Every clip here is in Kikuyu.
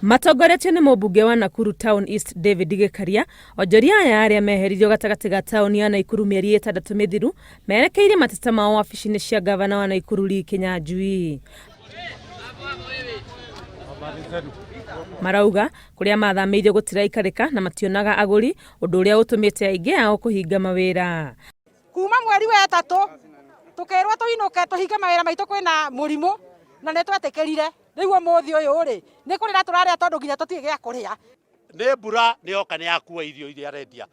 Matongoretio nĩ mũmbunge wa Nakuru Town East David Gĩkaria, onjoria aya arĩa meheririo gatagatĩ ga taũni ya Naikuru mĩeri ĩtandatũ mĩthiru, merekeirie mateta mao wabici-inĩ cia ngavana wa Naikuru Lee Kinyanjui. Marauga kũrĩa mathamĩirio gũtiraikarĩka na mationaga agũri, ũndũ ũrĩa ũtũmĩte aingĩ ao kũhinga mawĩra. Kuma mweri wa ĩtatũ tũkĩrwo tũinũke tũhinge mawĩra maitũ kwĩna mũrimũ na nĩ twetĩkĩrire. Rĩu ũmũthĩ ũyũ rĩ, nĩ kũrĩra tũrarĩra tondũ nginya tũtirĩ gĩa kũrĩa. Nĩ mbura nĩ yoka nĩ yakua irio iria arendia,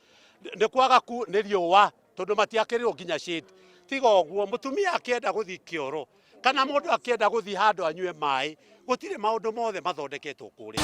nĩ kwaga ku nĩ riũa tondũ matiakĩrĩrwo nginya shade. Tiga ũguo mũtumia akĩenda gũthiĩ kĩoro kana mũndũ akĩenda gũthiĩ handũ anyue maĩ, gũtirĩ maũndũ mothe mathondeketwo kũrĩa.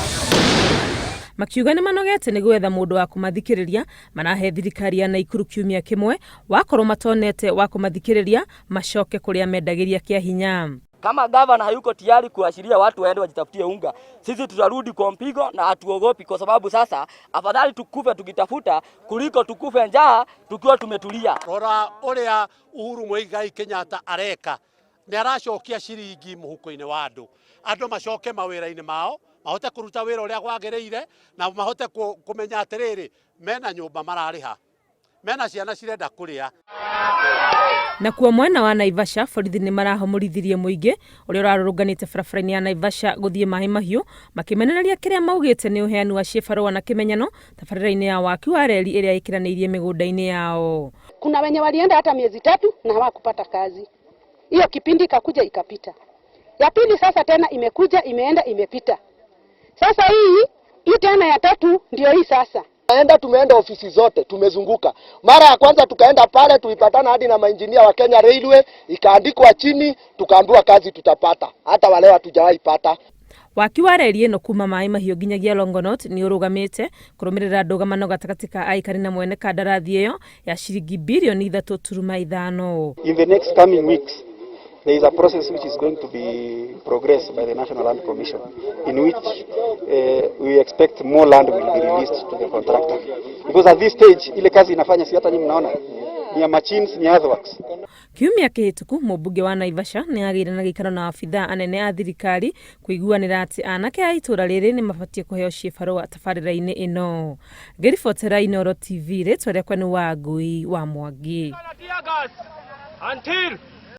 Makiuga nĩ manogete nĩ gwetha mũndũ wa kũmathikĩrĩria, marahe thirikari ya Naikuru kiumia kĩmwe, wakorwo matonete wa kũmathikĩrĩria macoke kũrĩa mendagĩria kĩa hinya. Kama gavana hayuko tayari kuashiria watu waende wajitafutie unga, sisi tutarudi kwa mpigo na hatuogopi, kwa sababu sasa afadhali tukufe tukitafuta kuliko tukufe njaa tukiwa tumetulia. Rora ũrĩa Uhuru Muigai Kenyatta areka, nĩ aracokia ciringi mũhuko-inĩ wa andũ, andũ macoke mawĩra-inĩ mao, mahote kũruta wĩra ũrĩa kwagĩrĩire na mahote kũmenya atĩrĩrĩ, mena nyũmba mararĩha, mena ciana cirenda kũrĩa. Nakuo mwena wa Naivasha, borithi nĩ marahũmũrithirie mũingĩ ũrĩa ũrarũrũnganĩte barabara-inĩ ya Naivasha gũthiĩ Maĩ Mahiũ makĩmenereria kĩrĩa maugĩte nĩ ũheani wa ciĩbarũa na kĩmenyano tabarĩra-inĩ ya waki wa reri ĩrĩa ĩkĩranĩirie mĩgũnda-inĩ yao. Kuna wenye walienda hata miezi tatu na hawakupata kazi. Hiyo kipindi ikakuja ikapita. Ya pili sasa tena imekuja imeenda imepita. Sasa hii hii tena ya tatu ndio hii sasa. Enda tumeenda ofisi zote tumezunguka. Mara ya kwanza tukaenda pale tulipatana hadi na mainjinia wa Kenya Railway, ikaandikwa chini, tukaambiwa kazi tutapata. Hata wale hatujawahi pata. Waki wa reri ĩno kuma Maĩ Mahiũ nginyagia Longonot nĩ ũrũgamĩte kũrũmĩrĩra ndũgamano gatagatĩ ka aikari na mwene kandarathi ĩyo ya ciringi birioni ithatũ turuma ithano. In the next coming weeks, there is a process which is going to be progressed by the National Land Commission, in which we expect more land will be released to the contractor. Because at this stage, ile kazi inafanya si hata nyinyi mnaona, ni ya machines, ni earthworks. Kiumia kĩhĩtũku mũmbunge wa Naivasha nĩ agĩire na gĩikaro na abithaa anene a thirikari kũiguanĩra atĩ anake a itũra rĩrĩ nĩ mabatiĩ kũheo ciĩbarũa tabarĩra-inĩ ĩno. Ngĩribotera Inooro TV, rĩtwa rĩakwa nĩ Wangui wa Mwangi. Until